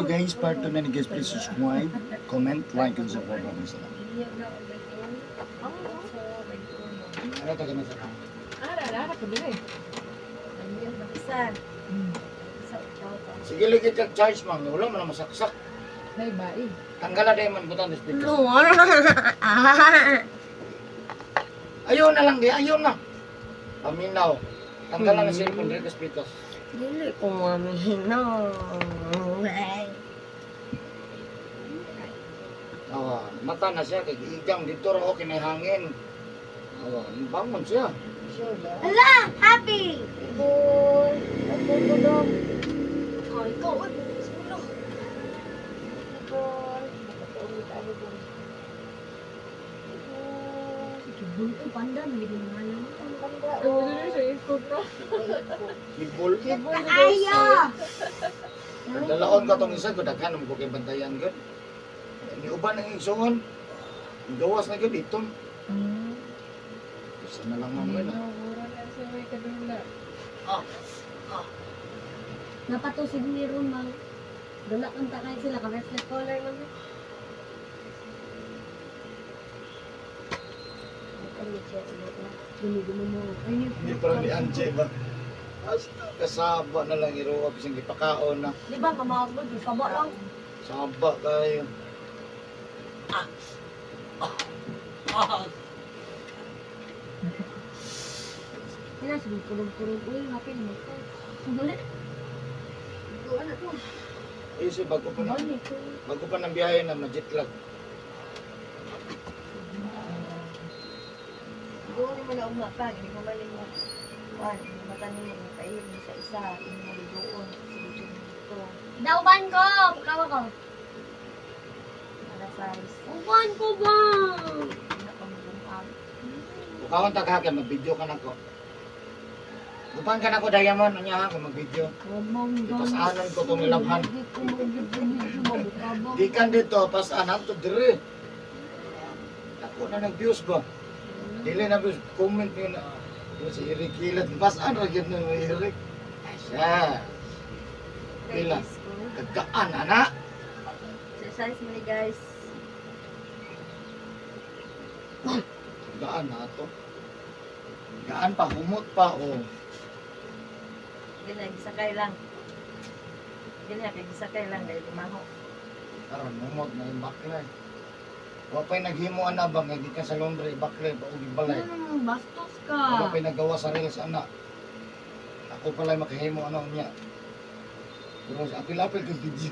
guys, part 2 na ni guys. Please subscribe, comment, like, and support. Maraming salamat. Iya na ang 21. So, 21. Ano taga na sa Ara, ara ko dire. Ayun, isa. Isa, ikaw to. Sige, lagi ka charge, ma'am. Wala man na masaksak. Nay bai. Tanggala dahil man butang this picture. No. Ayaw na lang di, ayaw na. Paminaw. Tanggalan na cellphone, Rico Pitos. Dili ko mamino. Awa, mata na siya, kay giigang dito ra okay na hangin. Awa, bangon siya. Hala, happy! Boy, nagdudulog. Oh, ikaw, uy, sulo. Boy, nakatulog tayo doon. Boy, oh, panda, may ginawa. Panda, Oh, oh. dili siya ikot no. Ibol. Kaayo! Dalaon ka tong isa, gudaghan mo ko kay bantayan gud. Ni uban ang igsuon. Gawas na gud itom. Isa na lang ma'am na. Mura na siya may kadula. Napatusig ni Ron, mang. Dala kang takay sila, ka-reflect color man. Hindi pa ni Anje ba. Basta kasaba na lang iruwa bisan gipakaon na. Di ba, pamawag mo, di saba lang. Saba kayo. Yan na, sige, kulog-kulog. Uy, happy naman ko. Ano to? Ayun siya, bago pa ng biyahe na ma-jetlag. Doon mo na ugma pa, hindi mo maling mo. Kuan, hindi mata nimo ni pail ni sa isa, hindi mo ligoon sa dito. Dauban ko! Pagkawa ko. Ala size, Uban ko ba? hindi na pa mo. Bukawan ta ka mag-video ka nako. Bukan ka nako Diamond, unya ha, kung mag-video. Ipasanan ko tong nilabhan. Gikan dito, pasanan to dire. Ako na nag-views ba? Dili na views, comment niyo na. Yung si Eric Kilat, pasaan ra gyud na ni Eric. Ay siya. Pila. Kagaan ana. Exercise mo ni guys. Kagaan na ato. Gaan pa, humot pa oh. Ganyan, gisakay lang. Ganyan, kay gisakay lang dahil lumaho. Karon humot na yung bakla. Wa pa'y naghimo ana ba nga gikan sa laundry bakla pa og balay. Bastos ka. Wala pa'y nagawa sa reels ana. Ako pala'y makahimo ano niya. Pero sa apil-apil kay video.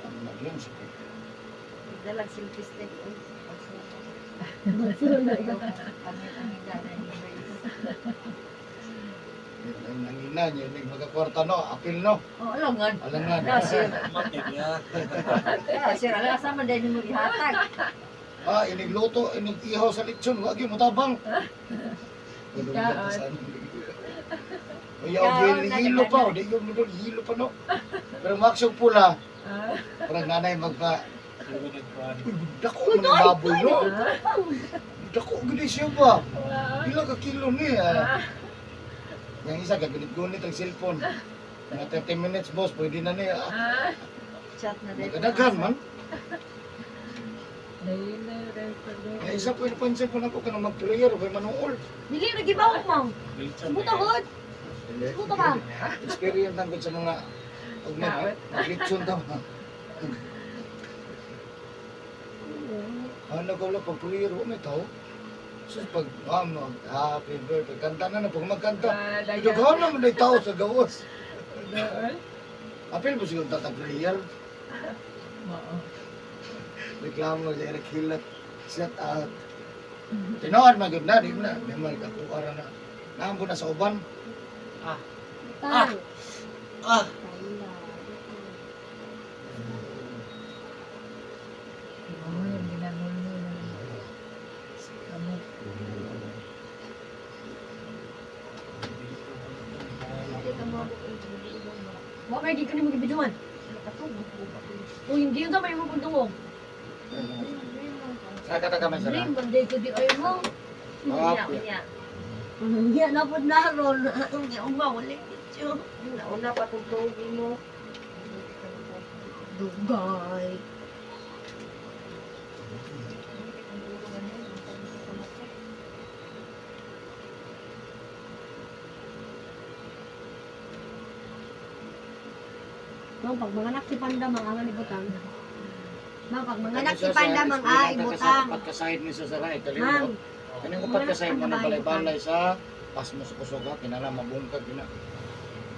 Ano na yun sa Dalag selfie stick. Uy, Ang ina na ni guys. Ang ina niya, hindi magkakwarta no, apil no. Oh, alangan. Alangan. Na, sir. Ah, sir, ala sama dahil mo ihatag. Ah, inigluto, inig-ihaw sa lechon, wag yun, mutabang. Kaon. Uyaw, hilo pa, di yung nudol, hilo pa no. Pero maksog pula, parang nanay magpa, uy, dako man ang baboy no. Dako, gini siya ba? Pila ka kilo ni ah. Yang isa, gagunit-gunit ang cellphone. Mga 30 minutes, boss, pwede na niya. Ah. Chat na dahil. Magkadaghan man. Dahil na record. Yang isa po, napansin ko na ko ka na mag-prayer, kay manuol. Dili, nagibawak mo. Buta ko. Buta ba? Experience lang ko sa mga pag mag-lechon ta ba. Ano ko lang, pag prayer, oh, may tao. Sus, pag, ah, happy birthday, kanta na na, pag magkanta. Ah, dayan. Daghan naman na tao sa gawas. Doon. Apil mo siguro tatag prayer. Oo. Reklamo sa Eric Hilat. Set out. Tinood man gyud na, di na. Di man ako ara na. Naambo na sa uban. Ah! Ah. Oo, yung ginagulmo na. Kamot. Wa may di ka ni magibiduan. Uy, hindi yun may mo pagdungog. Sa kata kamay sa Dream, banday ko di ay mo. Unya, Okay. unya. Hindi na po na ron. Ang uma, wala video. Nauna pa kung tugi mo. Dugay. Ma'am, pag manganak si Panda, mang angan ibutang. Ma'am, pag manganak si Panda, mang a ibutang. Pagkasahid ni sa saray, Ma'am, kalimot. Kani ko pagkasahid mo na balay-balay sa pas mo sa kusog ha, kinala mabungkag gina.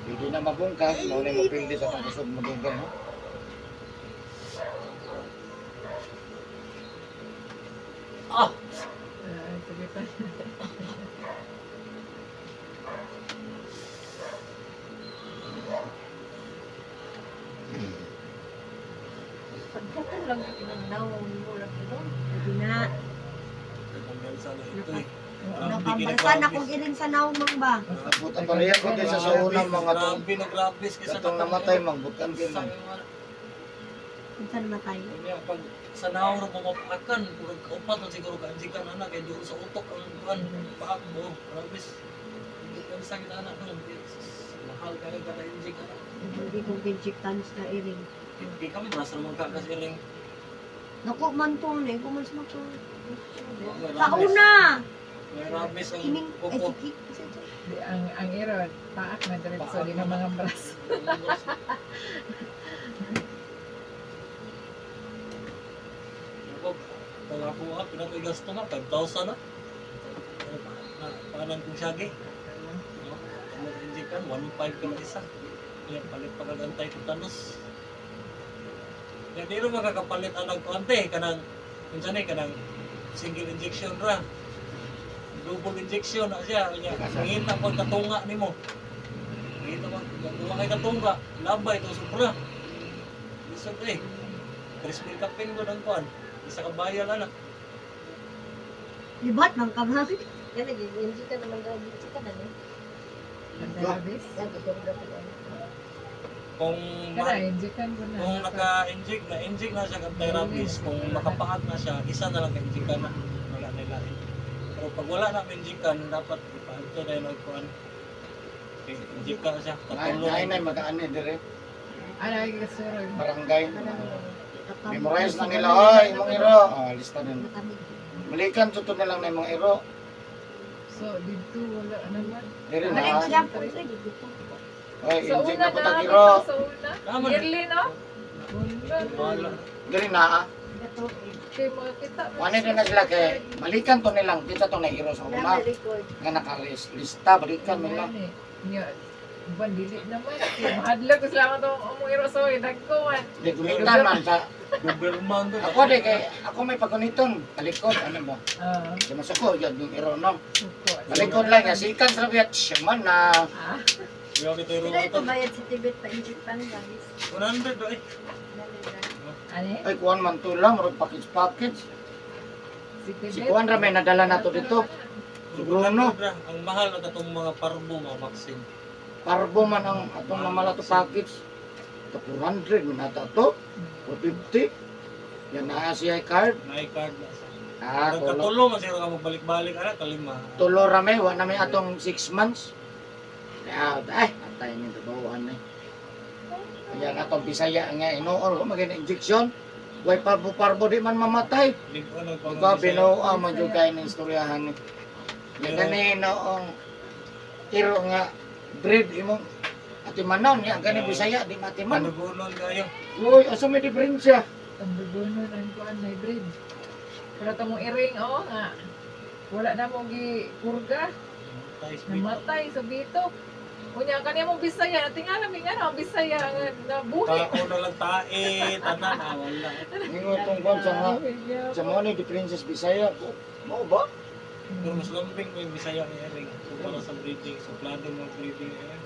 Hindi na mabungkag, mao na mapildi sa pagkusog madugay no. Ah! Ah, sige pa. Pagkatan lang yung pinagnaw mo lang ito. Hindi na. Nagkambiyansa na ito eh. Nakambalsan akong iring sa naong mang ba. Abot ang pareha ko kaysa sa unang mga tong Grabe, nagrabis kaysa katong namatay mangbutan kay man. Kung saan namatay. Kanya pag sa naong ra pumapakan, murag kaupat na siguro ka injikan ana kay doon sa utok ang kuan paak mo. Rabis. Hindi ka sa kita ana dong. Mahal kayo kada injik ana. Hindi kong kinchik na iring. Hindi kami brasa naman ka kasi ring. Naku, man to, eh. Kuman sa to. Sa una! May rabis ang Kining, ay, kuko. sige. Isa to. Di, ang iron, paak na diretso, di na mga braso. Ako, pag ako ah, pinatoy gasto nga, 5,000 na. Paanan kong siyagi. No? Ang injikan, 1.5 ka na isa. Kaya palit pa kag anti-tetanus. Kaya di rin makakapalit ang nagkuante, kanang, unsa ni, kanang single injection ra. Double injection na siya. Kanya, ngita po katunga nimo. Ngita po, kung kay katunga, labay to sobra. Lisod eh. 3,000 kapin ko ng kuan. Isa ka bayal ana. Libat, mang kamang. Yan, nag-inji ka naman daw. Inji ka na eh. Ang rabis. Yan, tutulog ako doon. Kung Kana, injikan ko na. Kung naka-inject na, inject na siya kag rabies, kung makapaak na siya, isa na lang ka-inject na. Wala na lain. Pero pag wala na inject dapat ipaadto na yung kuan. Okay, inject ka na siya, katulo. Nay nay mag-ani dire Ano, ay kasurog. barangay. Memorize na nila oy imong iro. Ah, lista din. Balikan jud to na lang na imong iro. So, dito wala naman. Dire Balik na. ko dyan po. Sige, dito. Oy, Sa inject una na po na, tag dito iro. sa una. Tama na. Yearly, no? Wala. Wala. Dire na. Ah. Ito, eh. Kay mga kita. Wala din na sila kay balikan to nilang kita to na iro sa una Na-record. nga nakalista balikan nila. Nya, buwan, dili naman. Kay Mahadlok ko sila itong umong iro sa uwi. Dagko man. Di gunitan man sa Doberman to. ako di kay ako may paguniton talikod ano ba? Ah, Di masuko yun yung iro no. suko. Talikod lang ya sikan sa biyat siya man na Ah, Grabe tayo Sila ito ro. bayad sa Tibet pa inject pa ng guys. 100 do eh. ani? ay kuan man to lang murag package package. Si Si Tibet. kuan ra may nadala na to dito. Si Bruno. 100 ra. Ang mahal na katong mga parbo mga vaccine. Parbo man ang atong namala to package. To 400 man ata to. 450. Yan na siya card. May card na siya. Ah, Ang tulo. katulo man siguro ka magbalik-balik ana kalima. Tulo ra may wa na may atong 6 months. Ah, ay, atay ni trabahoan ni. Kaya nga atong Bisaya nga inuol ko maging injection. Way parbo-parbo di man mamatay. Ligo na Ikaw binuo man jud kay ning istoryahan ni. Yan gani noong iro nga breed imong atimanon niya gani Bisaya di matiman. Manugunon kayo. Uy, asa may diferensya? Tambugonon ang kuan hybrid. Pero tamong iring oh nga. Wala na mo gi kurga, namatay sa bitok. Unya kaniya mong Bisaya, tingala mi nga ang Bisaya nga nabuhi. Tao na lang tae, tanan ah, wala. Ningon tong kwan sa nga sa mo ni diferensya sa Bisaya. Mao ba? Pero mas lambing mo yung Bisaya ni Ering. Kumpara sa breeding, suplado mo ang breeding ni Ering.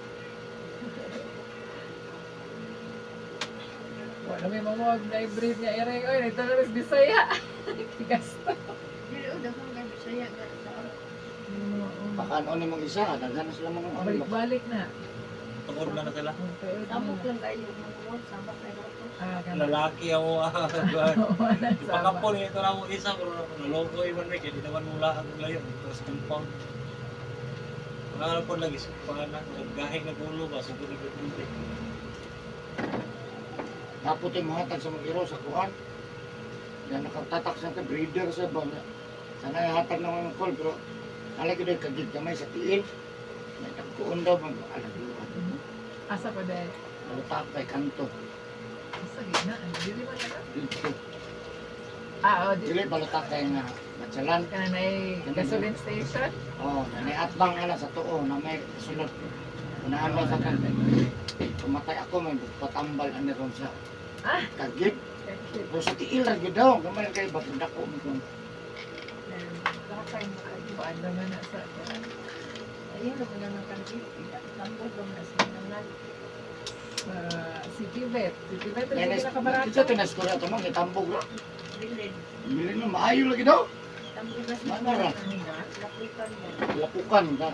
Wala may mamawag na i-breed niya iring oy, nito na mas Bisaya. Gasto. Dili o daghang kay Bisaya nga sa Baka ano ni mong isa, daghan na sila mga ano ba? Balik-balik na. Tungod na na sila. Samok lang kayo mga wall, samok kayo to. Ah, kana. Lalaki ako. Wala sama. Ipakapon ito na ako isa, pero naloko iman may, kaya di naman mula ang layo. Tapos compound. Mga po lagi, pa na, naggahe na gulo ba, sugod na gulo. Tapos yung mga sa mga iro sa kuan. Yan nakatatak sa breeder sa ba niya. Sana hatag na mga call pero alay ko dahil kagid gamay sa tiil. May tagkuon daw mag alaguan. Asa pa dahil? Malutak kay kanto. Asa gina? Ay, dili man na. Dito. Ah, oh, di. Dili balutak kay nga matsalan. Kana na gasoline station. Oh, na may atbang ala sa tuo na may sunod. Unahan ba sa kanto. Pumatay ako may patambal ani ron sa Ah. kagid. Pero sa tiil ra gyud daw, gamay kay batong dako mo kung Lakay mo kuan naman na sa Ayun, wala nang kanti. Tambog ang nasa naman. Sa City Vet. City Vet ang Tenes, pinakabarata. kita tenes ko ato mo gitambog ra. Bilin. Bilin na maayo lagi daw. Tambog na sa Mana ra. Lapitan mo. Lapukan ka.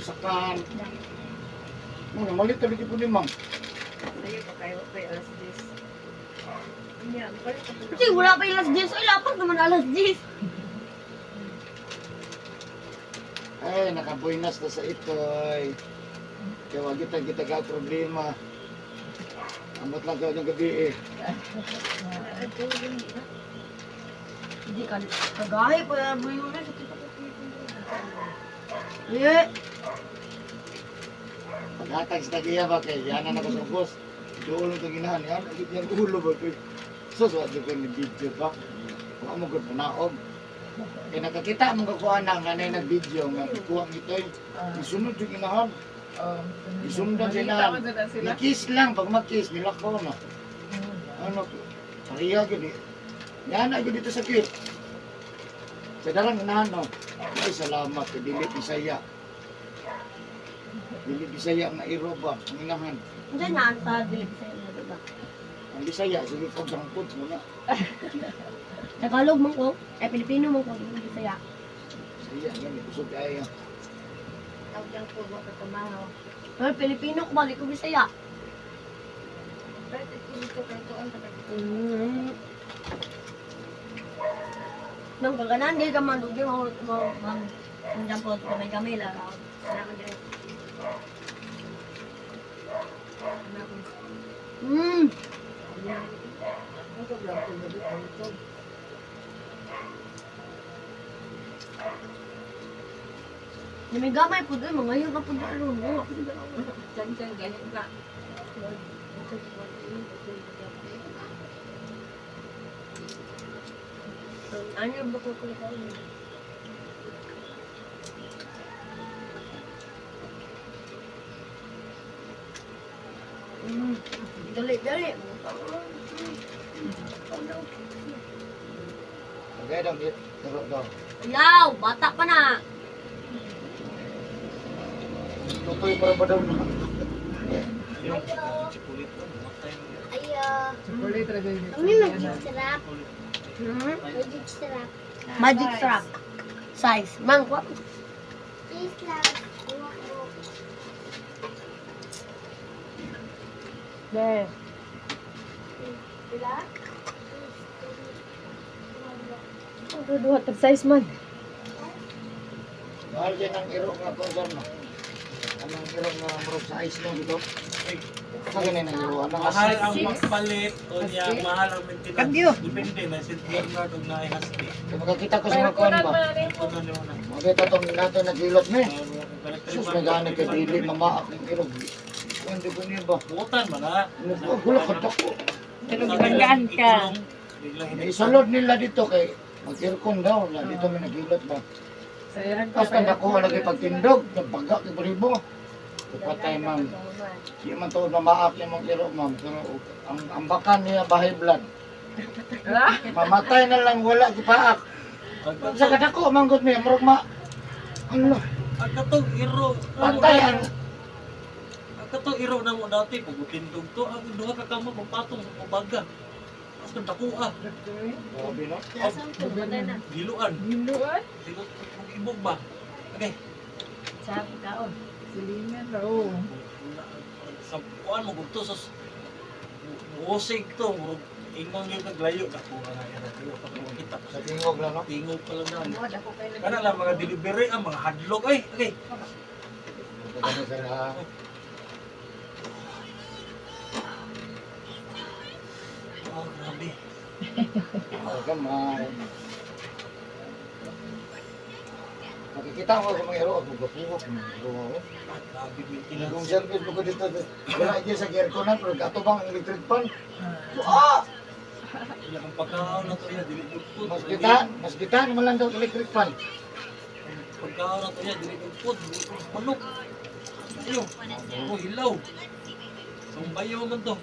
Sakan. Mo malit lagi po ni ma'am. Sayo pa kayo pa alas 10. Niya, balik ako. Kasi wala pa yung alas 10. Ay, lapag naman alas 10. Ay, nakabuenas na sa itoy. Kaya wag kita kita ka problema. Amot lang kayo ng gabi eh. Hindi ka, kagahi pa yung yun. Sa kita ko. Eh, Paghatag sa tagiya ba kay yanan ako sa boss. Duol itong ginahan yan. Agit yan ulo ba kay. Sus, wa jud ko ni video ba. Wa mo gud panaog. Kay nakakita mo kakuha na nga na nag-video nga kuha ang itoy. Isunod yung inahan. Oh, Isundan Malita sila. man dyan sila. Ni-kiss lang pag mag-kiss nilakaw na. Ano, pareha gud eh. Yan na gud dito sa cute. Sa darang inahan no. Ay salamat kay dili Bisaya. Dili Bisaya nga iro ba ang inahan. hindi na, sa dilip sa'yo na, diba? Ang Bisaya sige kog sangkot mo na. Tagalog man ko, ay Pilipino man ko, hindi Bisaya. Bisaya yan kusog ay. Tawag lang po ba katumahaw. Pero Pilipino ko, balik ko Bisaya. Pero ito kayo tuon ka Nang kaganan, di ka man, di mo, mo, mo, ang jampot, kamay kamay lang. Hmm. May gamay po doon, mga yun ka po doon, ano, mo, ako doon. Diyan, diyan, ganyan ka. Ano ba ko ko ko? Dali, dali. Okay daw iro daw. Ayaw, bata pa na. Tutoy para ba daw na. Yung chocolate ko, matay mo. Ayo. Chocolate ra dyan. Kami magic sarap. Magic sarap. Magic strap. Size. Mang, kwa. Please lang. Kuha ko. There. Pila? Duha, tag size man. Mahal din ang iro nga ko sir no. Anong iro nga murag sa ice lang dito. Sa ganin ang iro anang Mahal ang magpalit o niya, mahal ang maintenance. Depende na si Bernard o na husky. Kaya makakita ko sa Pero mga kuan kunan ba. man na Ito na niyo na. Makita tong nato naghilot ni. Sus, may gani kay dili mamaak ng iro. Kuan di ko niya ba? Butan ba na? Gula ka dako. Banggaan ka. Isulod nila dito kay mag-aircon daw na dito may naghilot ba. Sa irang Basta nakuha lagi pagtindog, nagbaga kay baribo. Patay ma'am. Di man tuod mamaak yung mga iro ma'am. Pero ang ambakan niya bahay blood. Ah, Mamatay na lang wala gipaak. Sa kadako manggod niya murag ma ano Ang katong iro. patay ang Ang katong iro na mo dati pag tindog to, ang duha ka kamo magpatong sa kubaga. Tapos kung dakuha, Grabe no. giluan. Giluan? Siguro ibog ba? Okay. Sa kaon. Silingan raw. Sa kuan mo gudto sus muusig to, murag ingon gyud kag layo dakuha nga iro. Di pa ko kita. Sa tingog lang no. Tingog pa lang na. Mo dako kayo. Kana lang mga delivery ang mga hadlok ay. Okay. Pagkano sir ha. Oh, grabe. Oh, gamay. Makikita ko kung mga iro, ako gapuwak, mga iro ako. Ah, grabe maintenance. Kung service mo ko dito, wala dyan sa airconan, pero gatubang ang electric fan. Ah! Iya, ang pagkaon na to iya, dili dugpod. Mas kita naman lang daw electric fan. Pagkaon na to iya, dili dugpod. Manok. Ayo, oh, hilaw. Sumbayo man to.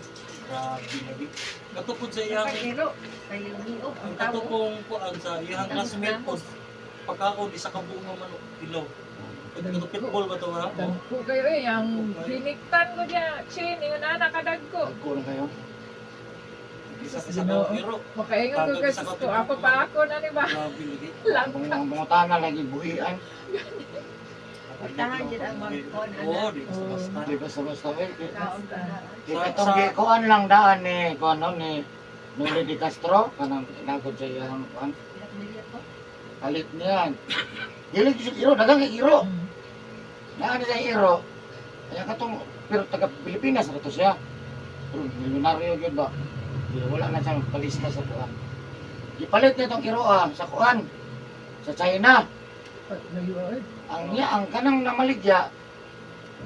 Grabe lagi. Katukod sa iyang Kay iro. Kay liog ang ang tao. katupong kuan sa iyang classmate po. Pagkaon isa ka buong nga manok hilaw. Pwede ka to pitbull ba to ha? Oh. Dagko kayo eh. Ang giniktan ko niya. Chin, ingon ana kadagko. Nagko na kayo. Isa isa ka iro. Makaingon ko Tagag kasi isa ka ko. Ako pa ako na ni ba? Grabe lagi. Lang. Ang mga bungutana lagi buhian. Puntahan dyan ang magkuhan, Oo, di basta-basta. Di basta-basta. Eh, Kaon ka na. eh, Itong gikuan lang daan ni, kuan no, ni Noli de Castro, kanang inagod sa iyang kuan. Milya to. Palit niyan. Dili gyud iro, daghang kay iro. Naa na sa iro. Kaya katong pero taga Pilipinas ra to siya. Pero milyonaryo gyud ba? Di, wala na siyang palista sa kuan. Gipalit niya tong iro ah, sa kuan sa China. Layo eh. Ang niya ang kanang namaligya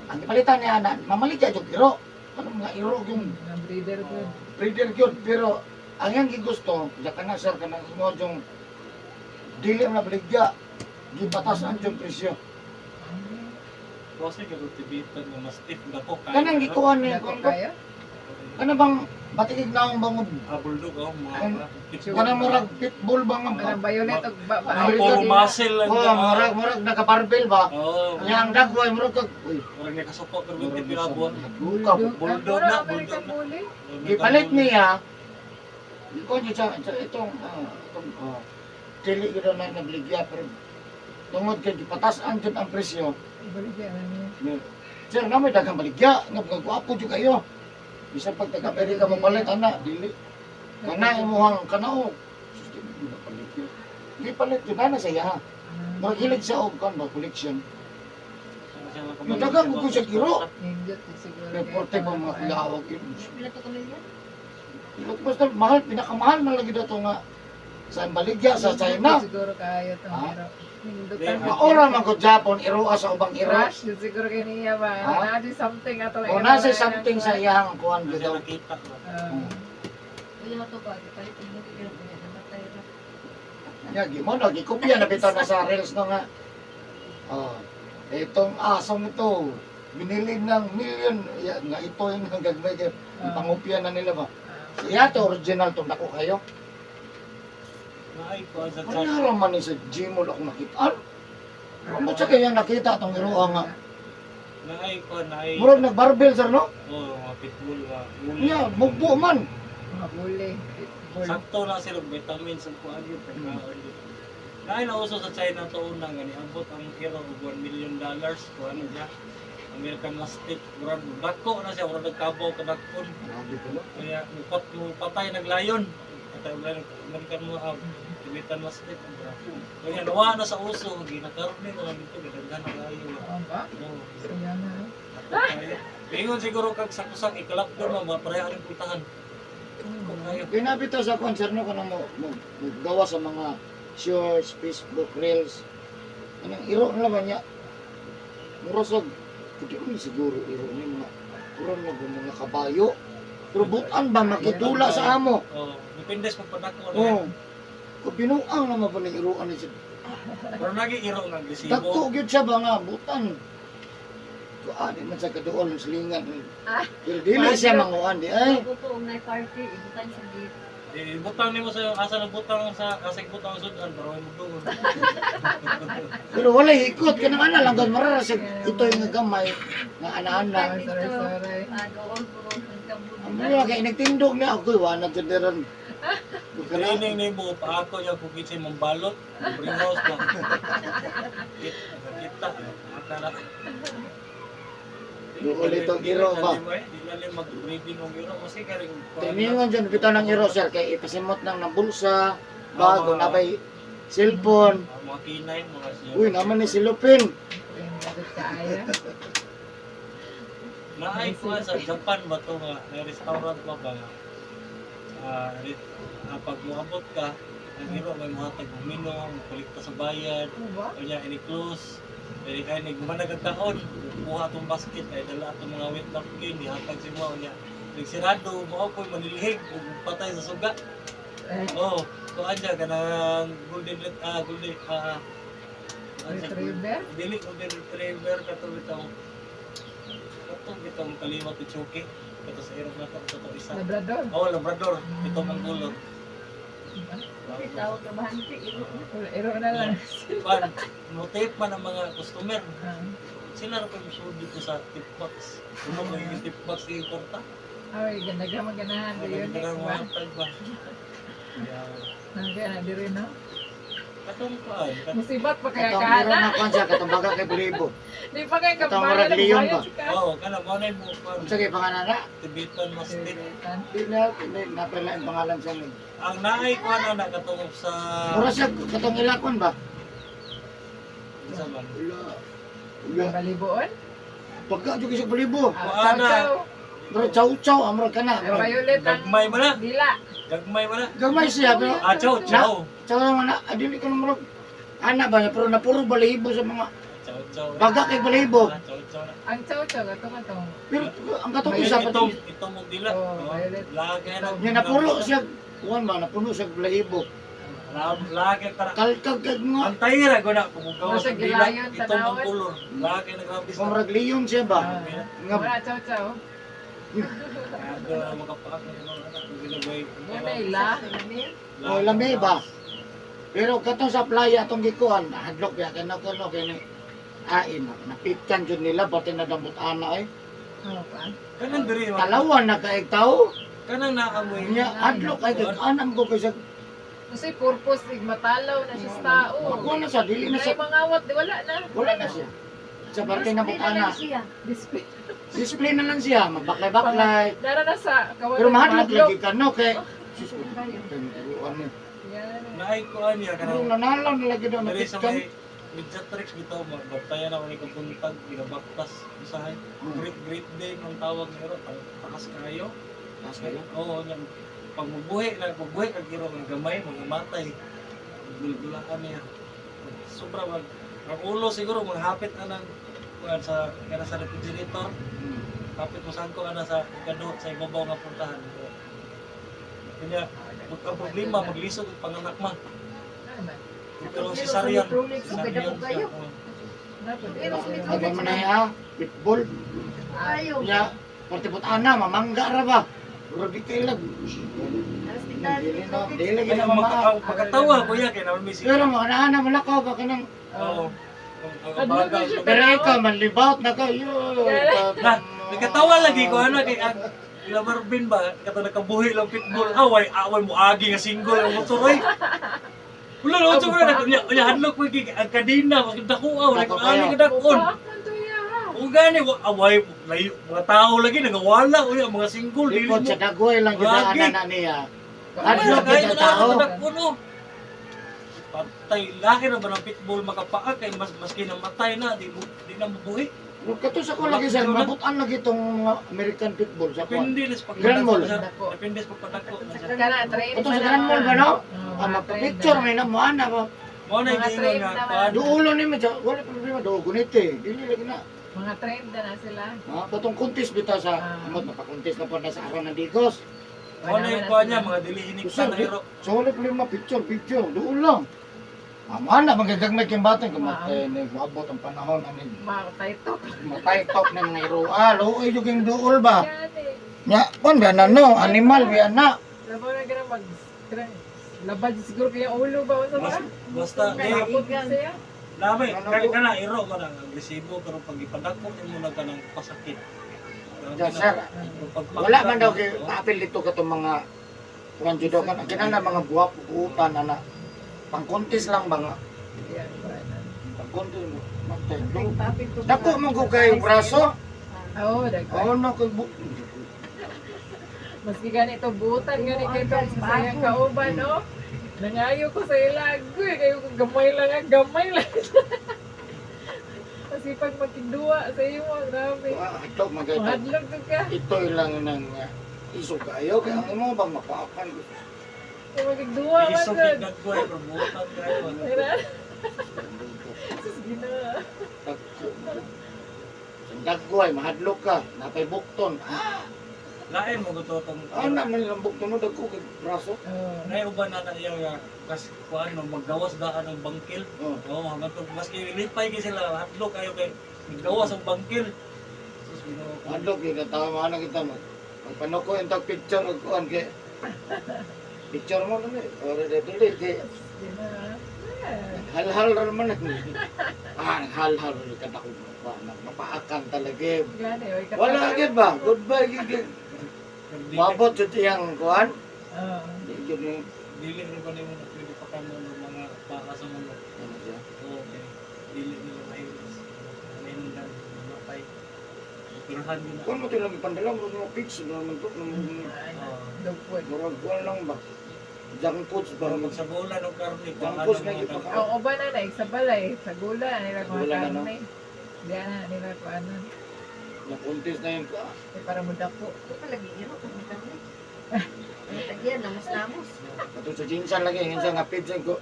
ang gipalitan niya na mamaligya jud iro. Kanang mga iro yung Ang breeder ko. breeder gyud pero ang iyang gigusto, ya kana sir kanang imo yung dili man na baligya. Gipatasan yung presyo. Kasi ka tibitan nga mas stiff dako kayo. Kanang gikuan niya Dako kung kayo. kana bang batigig naong bangod Ah, bulldog oh, mga pitbull. kanang murag pitbull ba nga Kanang violet og ba ba. Mga puro muscle lang. oh murag murag nakabarbel ba Oo. nya ang dagway murag kag uy Murag nakasuko pero murag may pirabuan. buka Bulldog na, American bulldog na. Bully. gipalit niya gikuan niya sa sa itong itong dili gyud na nabligya pero tungod kay gipatasan jud ang presyo. Baligya na niya. Sir, na may daghang baligya nga gwapo jud kayo. Bisan pag taga Amerika mo palit ana dili kana imuhang kanao. Sus, di mo na palit yun. Di palit yun na sa iya. Murag hilig siya og kan ba collection. Yung daghang ko siya kiro. Nindot siguro. Reporte pa mga kulawag yun. Pila to kamilya? Basta mahal, pinakamahal man lagi dato nga sa baligya sa China. Siguro kayo tong Ha? iro. Nindot. Maora man ko Japon, iroa sa ubang iro. Crush yun siguro kay niya ba? Ha? Naa di something ato. O nasa something sa iyang kuan Kasi bitaw. nakita ko. Kuya to ba? Palit ang mga iro niya namatay ra. Ya, gi mo na gikopya na bitaw na sa reels no nga. Oh, itong asong ito, binili ng million ya, nga ito yung gagmay kay pangupya na nila ba. Siya to original tong dako kayo. Naay ko sa China. Ano man ni sa Gmall ako nakita. Ano? Mo siya kaya nakita tong iroa nga. Naay ko naay. Murag nagbarbel sir no? Oh, mga pitbull nga. Nya, mugbo man. Mga bully. Bully. Sakto na sila vitamins ang kuan yun pagkaon yun. Naay nauso sa China to una nga niabot ang hero og $1 million kuan niya. American Mastiff, murag dako na siya, murag nagkabaw kadakon. Grabe pala. Kaya mupat mo patay naglayon. Patay og layon American mo ang Tibetan Mastiff. Kaya nawa na sa uso, ginakarne na lang dito, gidaghan na kayo. Oo ba? Oo. Kaya nga. Ingon siguro kag sa kusang ikalak doon ma pareha rin puntahan. Kung kayo. Ginabi to sa concert no kanang mo, mo, gawa sa mga shorts, Facebook reels. Anong iro na naman niya. Mura sa hindi man siguro iro ni mga mura na ba mga kabayo. Pero butan ba makitula sa amo? Oh, depende sa pagpadako na. Oh. Kung binuang naman pa ng iroan ni siya. Pero nagi iro nga agresibo. Dagko gyud siya ba nga butan. Kuan man sa kaduol ng silingan. Pero dili siya manguan di ay. Bago po ang party, ibutan sa gate. Eh, butang nimo sa asa na butang sa asa butang sudan pero mo doon. Pero wala hikot kanang ana lang gud marara sa ito yung gamay nga ana-ana. Sorry, sorry. Ah, doon po ang kabog. Ang mga kay nagtindog na ako wala jud ron. Training nimo pa ako ya kung kitsa mambalot, greenhouse ba. Kita kita na. Doon itong iro ba? Di lalim mag-breeding og iro kasi karing Tiningon dyan bitaw ng iro sir kay ipasimot nang ng bulsa, bago na bay cellphone. Mga kinay, mga siya. Uy, naman ni silupin. Nindot kaya. Naay ko sa Japan ba to nga na restaurant ba ba nga. Pag moabot ka, ang iro may muhatag og minom, kolekta sa bayad, Ano ba? unya ini close. Dili kay ni gumanag ang kaon, kuha atong basket ay dala atong mga wet napkin, ihatag si mo unya. Nagsirado, mao ko'y manilihig ug patay sa suga. Eh, Oh, kuan siya kanang golden kuan siya, retriever? Dili golden retriever kato bitaw. Kato bitong kaliwat ni Chucky. Kato sa irong na to, kato isa. Labrador. Oh, Labrador. Ito ang gulot. Tawag ka bahante, iro na. Iro na lang. Pan, mo-tape man ang mga customer. Ah. Sila ra pa musulod dito sa tip box. Kuno mo yung tip box yung kwarta. Ay, ganda ka maganahan. Wala Yun, na ba? mga tag ba. Yeah. Nangga na diri no. Katong kuan, Musibat pa kaya Katong ka meron na. na kwan siya, katong baga kay Balibo. Di pa kaya Katong kabayo murag leon ba? Oh, kana mo na mo kuan. Unsa kay pangalan na? Tibetan Mastiff. Di na di napala ang pangalan siya ni. Ang naay kuan na katong sa Mura siya katong ilakon ba? Unsa man? Wala. Wala. Baliboon? Pagka jud siya Balibo. Ah, Kuan na. chow chow. Mura chow chow amra kana. Ay, violet ang Gagmay man na. dila. Gagmay man na. Gamay siya pero Ah, chow chow. chow naman na dili ko na murag ana ba niya pero napuro balahibo sa mga Chow chow. baga kay balahibo. Ah, chow chow na. Ang chow chow ato katong. Pero ang katong isa Itong pati itong mong dila. Oh, violet. Lagi na. niya napuro siya kuan ba napuno siya balahibo. Lagi tara. Kalkag kag nga Antay ra ko na kumugaw Mura sa siya dila. gilayon, Itong ang tanawon. kolor. Lagi nagrabis. murag leon siya ba? Ah. Nga Mura chow chow. Kaya makapaak na yung anak ko ginabay. Muna ila. Oh, lami ba? Pero katong sa playa atong gikuan, hadlok ya kana ko no kini. Ain, napikan jud nila pati nadambot ana ay. Oh, pa. Kanang diri ma. Talawan na kaig tao. Kanang naamoy. Nya hadlok ay kay anam ko kay sa Kasi purpose ig matalaw na siya sa tao. Ako na sa dili na Ay sa mangawat di wala na. wala na siya. Sa parte na Display na ana. lang siya. Display. Display na lang siya, magbaklay-baklay. Dara na sa kawan. Pero mahadlok lagi ka no kay Sus, ano. Yan. Naay kuan niya Pero kanang nanalaw na lagi daw diri sa napikan. may Mediatrix bitaw magbatayan ako ni kabuntag ginabaktas usahay. Great Great Dane ang tawag nila, takas kayo. Taas kayo. Oo, nya pag mubuhi na mubuhi kag iro nga gamay mga matay. Gulgulaan niya. Sobra mag ang ulo siguro maghapit na ng kuan sa kana sa refrigerator. Hapit mo sangko ana sa ikado sa ibabaw nga puntahan. Kanya ang problema maglisod ang panganak ma. Ano man? Pero si Sarian, Metronics, si okay na Sarian po kayo. siya. Oo. Napod. Pero sa Ano man ay ah, pitbull. Kayo. Nya, parte put ana mamangga ra ba. Murag di kay lag. Alas tignan, Dili na, Metronics. dili lagi Ay, na ang mama. ang pagkatawa kuya kay naman may Pero mga ana malakaw ba kanang Oo. Ang Adlo baga. ko siya. pero ikaw manlibaut na kayo. Na, nagkatawa lagi ko ano kay ang ila Marvin ba kato nakabuhi lang pitbull away away mo agi nga single ang motor oy. Wala na unsa na unya unya hadlok ko kay ang kadena mas dako aw Dako like ani kayo. kadakon. Mupaak man to iya. Kung gani away layo mga tao lagi nagawala unya mga single dili Lipot mo. sa dagoy lang jud Lagi. ana na niya. Wala Hadlok kayo jud ang na tao. kadakon oh. Patay laki na ba ng pitbull makapaak kay mas maski namatay na di mo di na mabuhi. Kato sa ko lagi sir, mabutan lagi tong mga American pitbull sa kuan. Depende sa Grand Mall. pagpadako. Depende sa pagpadako. Kana train. Kato sa Grand Mall ba no? Ah, magpa-picture may na mo ana ba. Mo na Mga yung train nga naman. kuan. Duulo ni medyo wala problema do gunite. Dili lagi na. Mga trained na na sila. Ha, katong contest bitaw sa Ah. amot mapakontest na po na sa aron ng Digos. Mo na yung kuan niya mga dili hiniktan na hero. So wala problema picture picture duol lang. Amo na magagagmay kay bata kamatay ni abot ang panahon ani Makatay to. matay top ng mga iro. Ah, luoy jud yung duol ba. Gani. Nya, kon ba na no, animal ba na. Labaw na ganun mag... Labad siguro kaya ulo ba sa ba? Basta eh Kapot siya. lamay Ano kay po? kana iro man ang agresibo pero pag ipadako nimo na kanang pasakit. Ja, sir. Wala man daw kay paapil dito katong mga kuan jud kan kinahanglan mga buwak buutan ana. Pang-contest lang ba nga. Yan, ba na. Pang-contest mo. Matay. Papit ko. Dako mo ko kay braso. Oo, dagko. Oh no kay bu. Maski ganito, butan gani kay to sa sayang kauban, no? Nangayo ko sa ilag, eh, kayo ko gamay lang, ah, gamay lang. Kasi pag magkinduwa sa imo, grabe. Ah, ito magay. Mahadlok to ka. Ito lang nang Isog kayo kay ang imo bang mapaakan. Kay magigduwa man Isog gud. yung dagway, pero butan kayo. Tira. Sus, Ginoo. Dagko. Dagway mahadlok ka, napay bukton. Lain mo gusto itong... Ana man lang bukton mo dagko kay braso. Oh. Nay uban na na iya nga kas kuan no maggawas daan ang bangkil. Oh. Oo, hanggang to maski lipay kay sila hadlok kayo kay gawas ang bangkil. Sus, Ginoo ko. Mahadlok gyud ang tama na kita mo. Magpanuko yung tag picture og kuan kay picture mo dali. Ore dali kay Ginoo. Yeah. halhal ra man. Ah, naghalhal ra ka dako pa mapaakan talaga. Eh. Gani, oy, Wala gyud ba? Goodbye gyud. Dili Mabot jud iyang kuan. Oo. Di gyud ni dili rin ba nimo na pwede pa kamo ng mga baka sa manok. ano siya. Oo, okay. Dili nila mahilos. Mahindan, matay. Pirhan yun na. Kuan mo tilang ipandala mo mga pigs na man to. Oo. Dog food. Murag kuan lang ba? Junk foods ba? Pero magsabola ng karne, Junk pang foods ano na mga gyud dagko. Ang uban na na, sa balay, sa gula, nila Sa kuha gula na, no? karne. Di na nila kuha ano. Na contest na yun ka. Eh, para mo dako. Ito palagi iro kung may karne. Ang tagyan, namos-namos. Ato sa jinsan lagi, jinsan nga pids ko.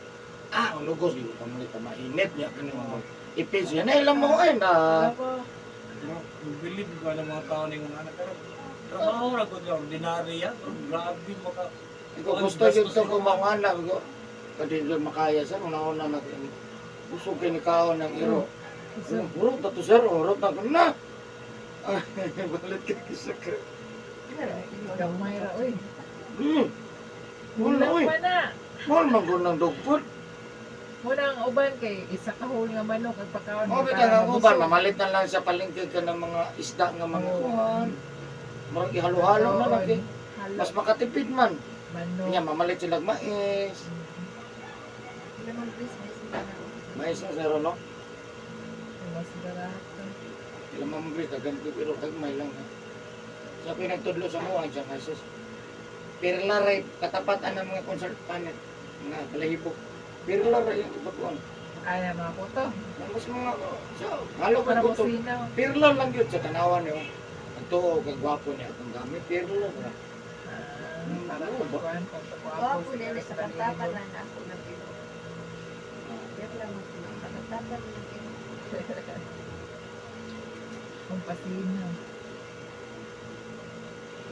Ah, ang lugos gyud pa man ito mainit niya kini mo. Ipids yan ay lang mo ay na. Alam mo, No, bilib ko ng mga tao ning mga anak pero trabaho ra gud nga ordinary ya. Pero grabe maka Ikaw gusto gyud to ko mga ko. Kadi gyud makaya sa una-una na busog kay ni kaon ng iro. so, Urot na to sir, urot na ko na. Ay, balik kay kisa ka. gamay ra, uy. Wala Kulang oy. pa na. Mahal man ko ng dog food. Muna ang uban kay isa ka hole nga manok ang pagkaon. O, para bitang ang uban, mabusog. mamalit na lang sa palengke ka ng mga isda nga mga Oo. kuhan. Murag ihalo-halo na lang kay. Halo. Mas makatipid man. Manok. Nya mamalit sila mais. Lemon please, mais na. Mais na sir no. Mas barato. Ila mamabris dagan ko pero kagmay lang. Ha. Sa pinagtudlo sa mo ang siyang Jesus. Pirla ray katapatan ng mga concert panel mga balahibo. Pirla ray ang ibaguan. Ay, mga kuto. Mas mga so, halo Para ko mo to. sinaw. Pirla lang yun sa tanawan niyo. Ang tuo kag gwapo niya akong gamit pirla ra. Ah, para Oo, ba? pagkuhan, pagpagwapo. Wapo nila sa kantapan na na ako na pino. Pero lang mo sa kantapan na pino. Pampasinaw.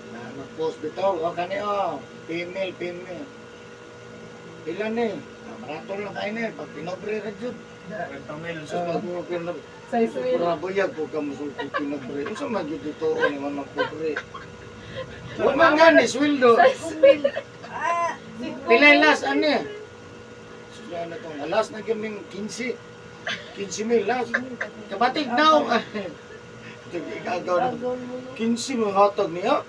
Na mag-post bitaw o kani o female female. Pila ni? Ah, Maraton lang kayo ni pag pinobre ra jud. 30 mil. Sus pag mo pinobre. Size wheel. Pura buyag ko ka musulti pinobre. Unsa man jud dito ni man ang pobre. Wa man nga ni sweldo. Ah! Pilay last ano eh? Sus ano tong alas na gaming 15. 15 mil last. Kabatig daw. Igagaw na. Gagawin mo no. 15 mo hatag niya.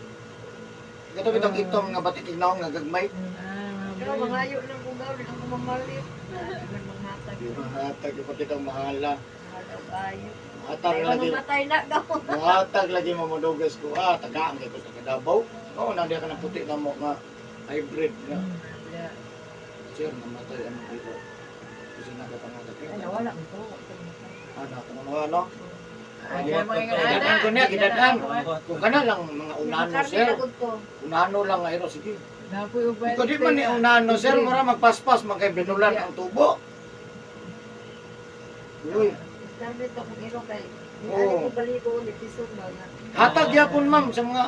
Kato bitong itom nga batik ignaw nga gagmay. Ah, Pero mangayo lang kung gawin ang kumamalit. Dagan manghatag. Hatag pati kang mahala. Mahalaw ayo. Hatag Ay, lagi. mamatay na gaw. Hatag lagi mamudugas ko. Ah, tagaan kay ko sa Davao. Oo, nandiyan ka ng puti na mo nga hybrid nga. Yeah. Sir, namatay ang biro. Kasi nakapangatag. Ay, nawala mo to. Ah, nakapangawa, no? Ay, mga Gidadaan ko niya, gidadaan. Kung kana lang mga unano, sir. Unano lang nga iro, sige. Napoy uban. Ikaw di man ni unano, sir. Mura magpaspas, man kay binulan ang tubo. Uy, Sabi to kung iro kay. Oo. Ano ko baliko ulit isog ba nga. hatag yapon ma'am sa mga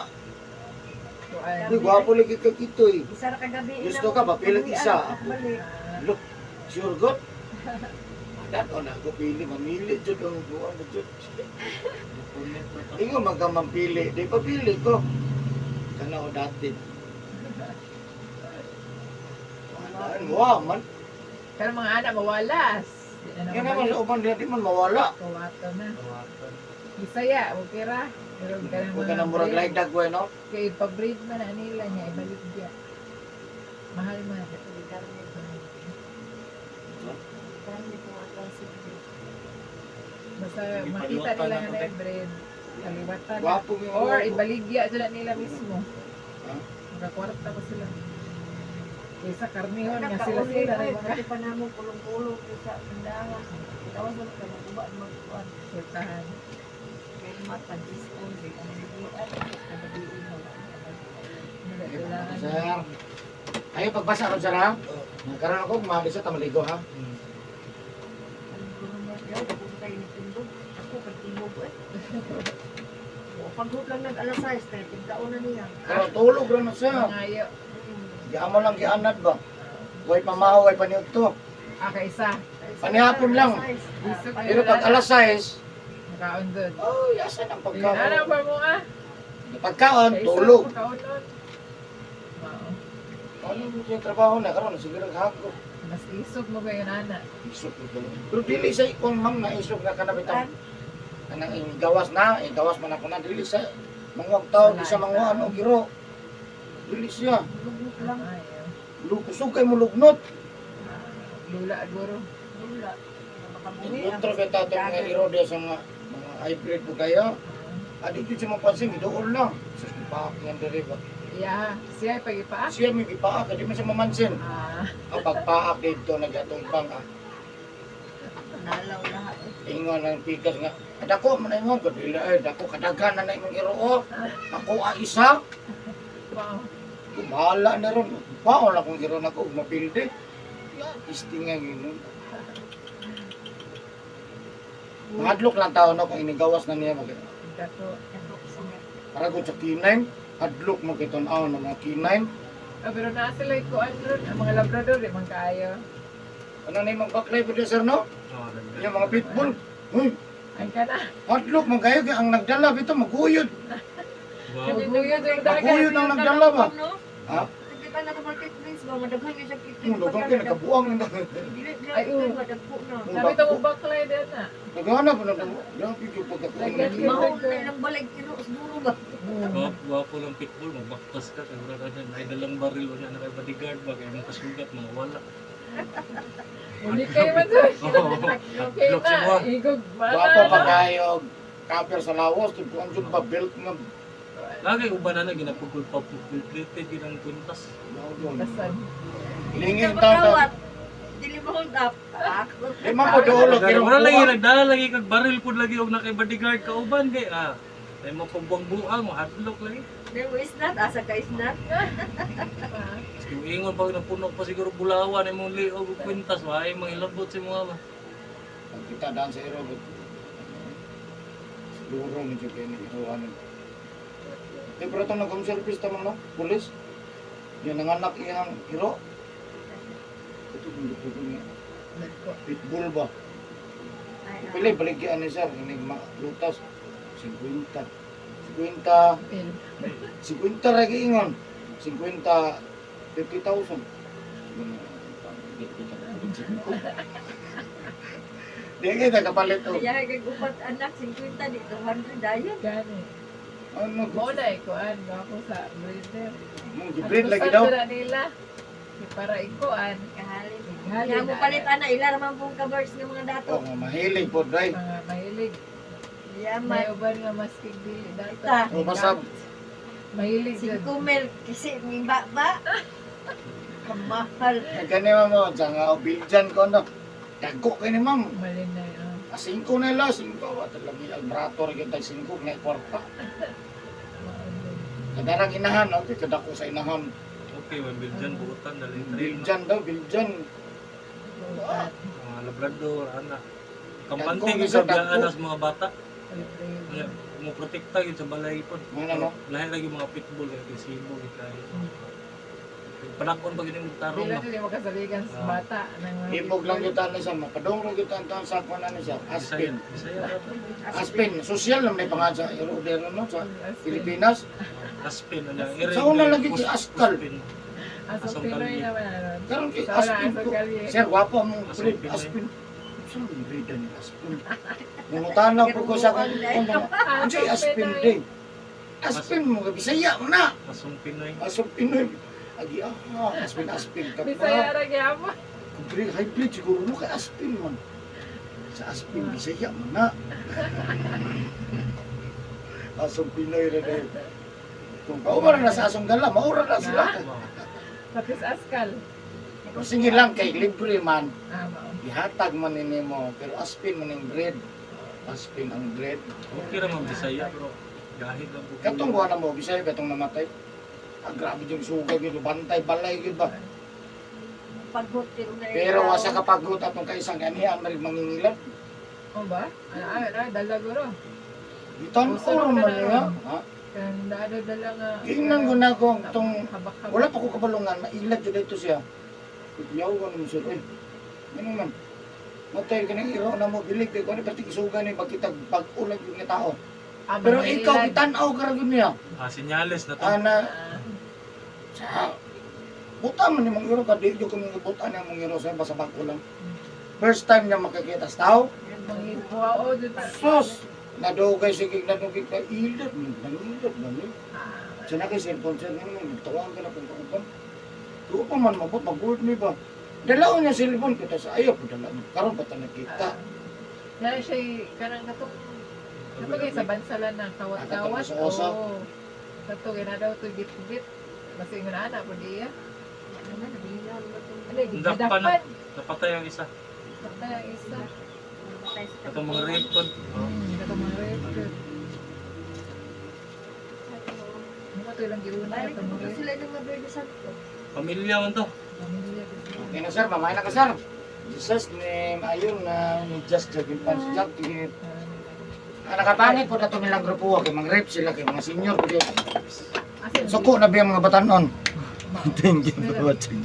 uy, gwapo lagi kag ito eh. Isa ra kagabi. Gusto ka ba? Pilit isa. Balik. Look, sure god. Adat o na ako pili, mamili jud ang buwan na jud. Ingo man ka mampili, di pa pili ko. Kana o dati. Wala, wa man. Pero mga anak mawalas. Di na Yan naman sa uban di man mawala. Kawato na. Bisaya, okay ra. Pero ka na Huwag ka na murag lahi dagway no. Kay pa-breed man na nila niya, ibalik niya. Mahal man. Karne ko atong sige. Basta makita nila nga na breed. Kaliwatan. na. Gwapo gyud. Or ibaligya sila nila mismo. Ha? Makakwarta pa sila. Kaysa karnihon nga sila sila rin mga Pati pa namo kulong-kulong sa tindahan. Tawas na ka maguba magkuan. sultahan. Kay matag is only ang lian kagabi wala. Kailangan. Sir. Ayo pagbasa ron, sir, ha? Nagkaroon ako, kumali sa tamaligo, ha? Ang gulo mo, yaw, kung kayo ni tindog. Ako, kay tindog eh. O, paghut lang nag alas 6, kaya tigdaon na niya. Pero tulog ron na sir. Mangayo. Giamo lang gianad ba? Way pamahaw, way paniud to. Ah, kaisa. Panihapon lang. Gusto ko Pero pag alas 6, Nakaon doon. oh, yasan ang Ano pagkaon. pa mo ah? Pagkaon, Kaisa, tulog. Pagkaon nun. Mao. Ano yung trabaho na karon siguro hago. Mas isog mo kayo nana. Isog ko. Pero dili sa ikon ma'am na isog na kana bitang kanang ing gawas na, ing gawas man ako na dili sa manguag tao, di sa manguan og giro. Dili siya. Lugnot lang. Ayaw. Kusog kay mulugnot. Lula guro. Lula. Makabuhi. Kontra kay tatong mga iro diya sa mga hybrid po kaya. Adi jud siya mapansin, giduol lang. Sus, gipaak nga diri ba. Yeah, siya ay pagipaak. Siya may gipaak, di man siya mamansin. Ah, Ang pagpaak dito nagatungpang ah. Nalaw lahat. Eh. Ingon ang pikas nga. Dako man ingon ko dili ay dako kadaghan na na imong iro. Ako a isa. wow. Bahala na ron. Paon lang kung iro nako ug mapildi. Ya, isti nga ginon. Mahadlok lang tao no kung inigawas na niya mag Dako. Dako siya. para gud sa K9, hadlok mo kay tan-aw ng mga K9. Ah, pero naa sila kuan ron, ang mga Labrador di man kaayo. Ano na yung mga baklay po sir no? Oh, Yung mga pitbull. Uy, Ay ka na. hadlok mo kayo kay ang nagdala bito maguyod. Wow. Maguyod ang dagat. Maguyod ang nagdala ba? No? Ha? Hindi pa na marketplace ba? Madaghan yun sa kitchen. Ang lugang kay nakabuang nang Dili Ay, oo. madagpo na. Sabi to mo baklay din na. Naghanap na daw. Grabe yung pagkakuha Lagyan ng Mahol na ilang balag iro siguro ba? Gwapo, gwapo lang pitbull, magbaktas ka, kaya wala ka dyan. Ay, dalang baril, wala na kay bodyguard ba, kaya mong kasugat, mga wala. Uli kayo man doon. Oo. Okay Hadlok siya na, mo. igog Gwapo pa mana. kayo. Cover sa lawas, tubuan jud pa belt nga. Lagi uban na na, ginapugol pa, pugol-plated, yun ang kwintas. Tasan. Lingin taw ta. Kawat. Dili mo hold up. Ako. Di man ko duolog pero Wala lagi, nagdala lagi kag baril po lagi, og na kay bodyguard ka uban, kay ah. Ay mo pagbuang-buang, hadlok lagi. There is not asa ka is not. Sige, ingon pa, napuno pa siguro bulawan, ay mong liog og kwintas, ba, ay mga ilabot si mga ba. Kita daan sa iro. Siguro ni jud kay ni iro ano. Eh pero itong nag-home service tamang no, pulis. Yan nanganak iyang iro. Ito kung di ko niya. Pitbull ba? Ay, Pili baligyan ni sir, ini lutas 50. 50 Pil. 50 ra giingon. 50 50,000. Di kita kapalit og Kaya kay upat anak 50 di 200 dayon. Gani. ano Mo na ikuan ako sa breeder. mong gibreed lagi daw. Sa nila. Di para ikuan. Kahalin. Halin Kaya mo na. palit ana ila ra man pong ka-birds ng mga dato. Oh, nga mahilig po dai. Mga mahilig. May Yaman. uban nga maski dili dato. Ita. Oh, basta Mahilig jud. 5 mil kasi may ba. Kamahal. gani mo sa nga biljan ko no. Dagko kay ni ma'am. Malinay. Ah. Ah, 5 na ila, 5 wa lami ang brato ra gyud tag 5 na kwarta. Kadarang inahan, okay, kadako sa inahan. Okay, may Belgian, buutan, dali train. Biljan daw, biljan. Buutan. Mga Labrador, ana. Kampante Dagko, gyud sa dagko. biyaan sa mga bata. Nga, mo protekta gyud sa balay pod. Mga ano? Lahi lagi mga pitbull kay agresibo gyud kayo. Panakon pa gyud yung tarong. Dili jud makasaligan sa Ah. bata ng mga Ibog lang gyud ani siya, mapadong ra gyud ang taon sa kuan ani siya. Bisaya, Aspin. Bisaya ra to. Aspin, social naman ay pangalan sa Erodero no sa Aspin. Pilipinas. Aspin ano. Sa una lagi kay Askal. Aspin. Asong Asong Pinoy kalye. naman ano. Karon kay Sa una, Aspin asong ko. kalye. Sir, wapo mo Asong breed Pinoy. Aspin. Saan ang breed ni Aspin? Nangutana po ko sa kung ano Asong Aspin Pinoy. day. Aspin mo Bisaya mo na. Asong Pinoy. Asong Pinoy. Agi ah, Aspin Aspin ka Bisaya pa. ra gyapon. Breed hybrid siguro mo kay Aspin man. Sa Aspin Bisaya mo na. Asong Pinoy ra day. Kung kaumara na sa asong gala, maura na sila. Wow. Tapos askal. Sige lang kay libre man. Ah, mao. Ihatag man ini mo, pero aspin man yung bread. Aspin ang bread. Okay ra man Bisaya pero gahit lang po. Katong buwan na mo, Bisaya katong namatay. Ah, grabe yung sugay yun, bantay balay yun ba. Paghot pero na Pero wa sa kapagot atong kaisang ganihan marig mangingilan. O ba? Ano, ano, ano, dala guro. Gitan Usa oro na man na niya. ron. Ha? Kanang dala dala nga. Tingnan ko na kung tong Habak-habak. wala pa ko kabalungan, mailag jud dito siya. Yaw ko naman sir. Oy. Ano man? Matay ka ng iro na mo bilig kay kuno pati isuga ni pagkita bag-o lang yung nga tao. Ah, Pero mangingilan. ikaw gitan-aw ka ra gyud niya. Ah, senyales na to. Ana Ah, sa buta man ni mong iro ka di jud ko mong buta na mong iro sa basta bag-o lang. First time niya makakita sa tao. Wow, oh, dun. Sus! Nadugay sige nadugay ka ilot nangilot man ni. Ah, Siya na kay cellphone sir ngayon nagtawag ka na kung kauban. Duo pa man mabot mag-work ni ba. Dalaw niya cellphone kita sa ayaw po dala. Karon pa ta nakita. Na siya kanang katong katong kay sa bansalan na kawat-kawat. Ah, katong uso-uso. Oo. Kato kay na daw to bit-bit. Basta ingon ana po diya. Ano, Dakpan gidakpan. na. Napatay ang isa. Patay ang isa. Katong mga rape kon. Oh. Katong mga rape. Ano to ilang giuna Balik katong mga ko rape. sila ng Maberde Santo. Pamilya man to. Pamilya. Okay na sir, mamaya na ka sir. Jesus name, ayun na ni Just Jogging Pants Jack. Ah, nakapangit po na ito nilang grupo kay mga rape sila kay mga senior po. Asa Suko na ba yung mga batanon? Thank you for watching.